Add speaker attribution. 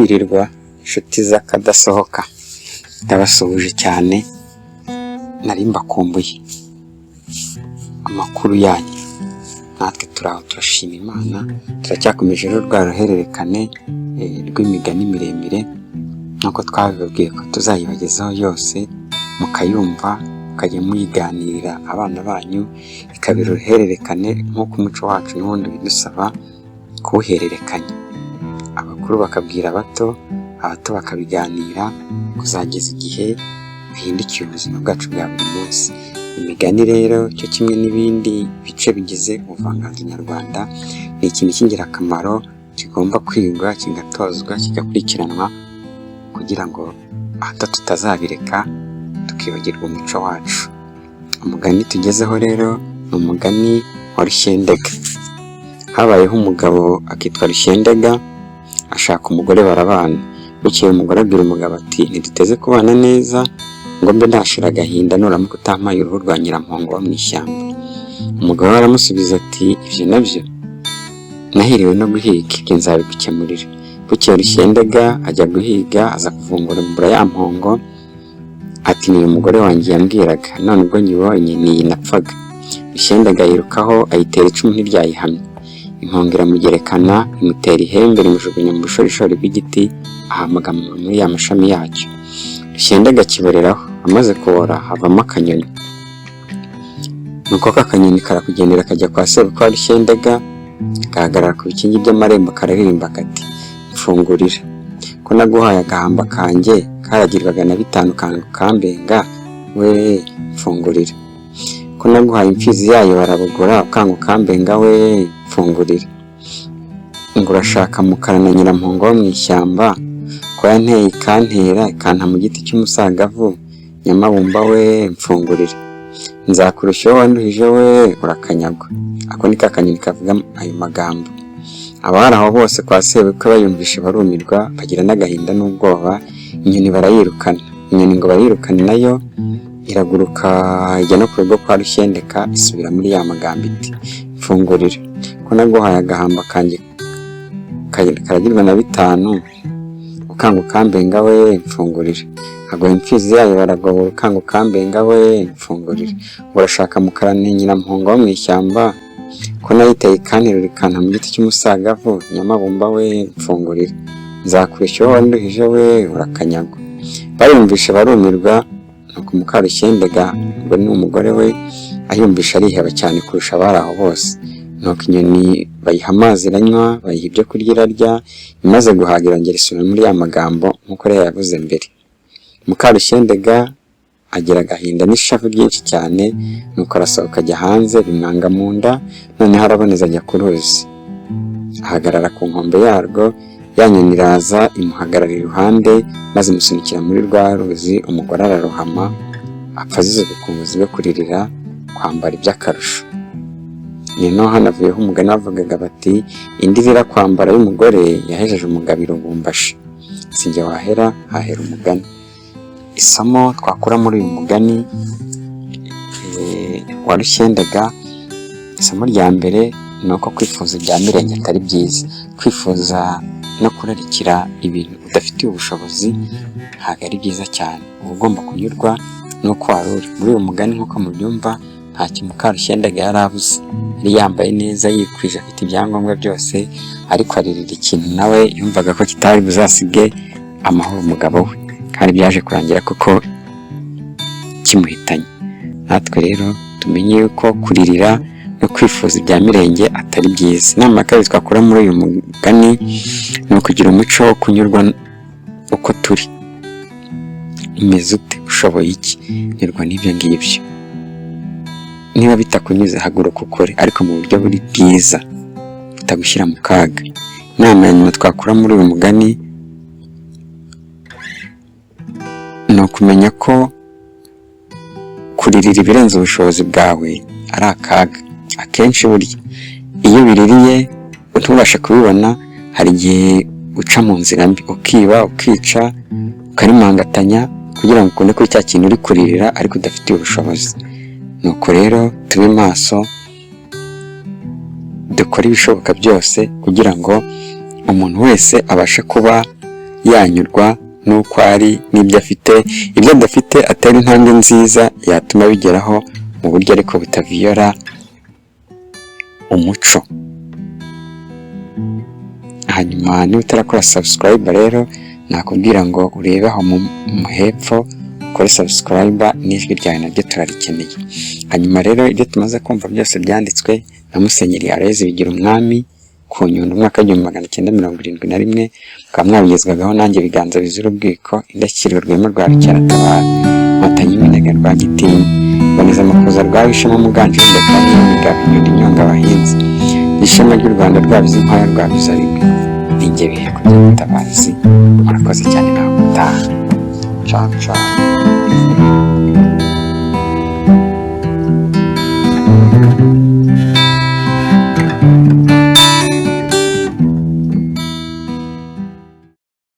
Speaker 1: Kwirirwa inshuti z'akadasohoka, ndabasuhuje cyane, nari mbakumbuye. Amakuru yanyu? Natwe turi aho, turashima Imana. Turacyakomeje rero rwa ruhererekane rw'imigani miremire, nk'uko twabibabwiye ko tuzayibagezaho yose, mukayumva, mukajya muyiganirira abana banyu, ikabera uruhererekane nk'uko umuco wacu n'ubundi bidusaba kuwuhererekanya. Abakuru bakabwira abato, abato bakabiganira, kuzageza igihe bihindukiye ubuzima bwacu bwa buri munsi. Imigani rero, cyo kimwe n'ibindi bice bigize ubuvanganzo nyarwanda, ni ikintu cy'ingirakamaro kigomba kwigwa, kigatozwa, kigakurikiranwa, kugira ngo hato tutazabireka tukibagirwa umuco wacu. Umugani tugezeho rero ni umugani wa Rushyendega. Habayeho umugabo akitwa Rushyendega, ashaka umugore, barabana. Bukeye umugore abwira umugabo ati: "Ntiduteze kubana neza ngo mbe nashira agahinda nuramuka utampaye uruhu rwa Nyirampongo wo mu ishyamba." Umugabo we aramusubiza ati: "Ibyo nabyo nahiriwe no guhiga, ibyo nzabigukemurira." Bukeye Rushyendega ajya guhiga, aza kuvumbura ya mpongo, ati: "Ni uyu mugore wanjye yambwiraga, none ubwo nyibonye ni iyi napfaga." Rushyendega yirukaho, ayitera icumu ntiryayihamya. Impongo iramugerekana, imutera ihembe, rimujugunya mu bushorishori bw'igiti, ahamagama muri ya mashami yacyo. Rushyendega akiboreraho. Amaze kubora havamo akanyoni. Nuko ka kanyoni karakugendera, kajya kwa sebukwe wa Rushyendega, gahagarara ku bikingi by'amarembo, kararirimba kati: "Mfungurira, ko naguhaye agahamba kanjye karagirwaga na bitanu ukambenga we, mfungurira. Ko naguhaye imfizi yayo barabugura, ukanga ukambenga we, mfungurira. Ngo urashaka Mukara na Nyirampongo wo mu ishyamba, ko yanteye ikantera ikanta mu giti cy'umusagavu, Nyamabumba we, mfungurira. Nzakurushya uwo wanduhije we, urakanyagwa." Ako ni ka kanyoni kavuga ayo magambo. Abari aho bose kwa sebukwe bayumvishe barumirwa, bagira n'agahinda n'ubwoba. Inyoni barayirukana. Inyoni ngo bayirukane, nayo iraguruka, ijya no ku rugo kwa Rushyendeka, isubira muri ya magambo iti: "Mfungurira, ko naguhaye agahamba kanjye karagirwa na bitanu, ukanga ukambenga we, mfungurira. Nkaguha imfizi yayo baragobora, ukanga ukambenga we, mfungurira. Urashaka Mukara ni Nyirampongo wo mu ishyamba, ko nayiteye ikanterura ikanta mu giti cy'umusagavu, Nyamabumba we, mfungurira. Nzakureshya uwo wanduhije we, urakanyagwa." Bayumvishe barumirwa. Nuko Mukarushyendega, ngo ni umugore we, ayumvisha ariheba cyane kurusha abari aho bose. Nuko inyoni bayiha amazi iranywa, bayiha ibyo kurya irarya. Imaze guhaga irongera isubira muri ya magambo nk'uko rero yavuze mbere. Mukarushyendega agira agahinda n'ishavu ryinshi cyane. Nuko arasohoka ajya hanze, bimwanga mu nda. Noneho araboneza, ajya ku ruzi, ahagarara ku nkombe yarwo. Ya nyoni iraza, imuhagarara iruhande, maze imusunikira muri rwa ruzi. Umugore ararohama, apfa azize ubukunguzi bwo kuririra kwambara iby'akarusho. Noneho hanavuyeho umugani bavugaga bati: "Indi irira kwambara y'umugore yahejeje umugabo irubumbashi." Sinjye wahera, hahera umugani. Isomo twakura muri uyu mugani wa Rushyendega, isomo rya mbere ni uko kwifuza ibya mirenge atari byiza. Kwifuza no kurarikira ibintu udafitiye ubushobozi ntabwo ari byiza cyane. Uba ugomba kunyurwa n'uko wari uri. Muri uyu mugani, nk'uko mubyumva, nta kintu Mukarushyendega yari abuze. Yari yambaye neza, yikwije, afite ibyangombwa byose, ariko aririra ikintu nawe yumvaga ko kitari buzasige amahoro umugabo we, kandi byaje kurangira koko kimuhitanye. Natwe rero tumenye yuko kuririra no kwifuza ibya mirenge atari byiza. Inama ya kabiri twakura muri uyu mugani ni ukugira umuco wo kunyurwa uko turi. Umeze ute? Ushoboye iki? Nyurwa n'ibyo ngibyo. Niba bitakunyuze, haguruka ukore, ariko mu buryo buri bwiza butagushyira mu kaga. Inama ya nyuma twakura muri uyu mugani ni ukumenya ko kuririra ibirenze ubushobozi bwawe ari akaga. Akenshi burya iyo ubiririye ntubashe kubibona, hari igihe uca mu nzira mbi, ukiba, ukica, ukarimangatanya, kugira ngo ukunde kuri cya kintu uri kuririra ariko udafitiye ubushobozi. Nuko rero tube maso, dukore ibishoboka byose kugira ngo umuntu wese abashe kuba yanyurwa n'uko ari n'ibyo afite, ibyo adafite atera intambwe nziza yatuma abigeraho mu buryo ariko butaviyora umuco. Hanyuma niba utarakora subscribe rero, nakubwira ngo urebe aho mu hepfo ukore subscribe, n'ijwi ryawe naryo turarikeneye. Hanyuma rero ibyo tumaze kumva byose byanditswe na Musenyeri Aloys Bigirumwami ku Nyundo, umwaka w'1971, mukaba mwabigezwagaho nanjye Biganza Bizira Ubwiko, Indashyikirwa, Rwema rwa Rukeratabara, Nkotanyi Iminega rwa Gitinya, Mboneza Makuza rwa Wishema, Muganje w'Indeka Migabo, Inyundo inyonga abahinzi, Ishema ry'u Rwanda, Rwabize inkwaya rwa Bizarigwe. Ninjye Bihe kugira Mutabazi. Murakoze cyane, nawe utaha. Ciao ciao.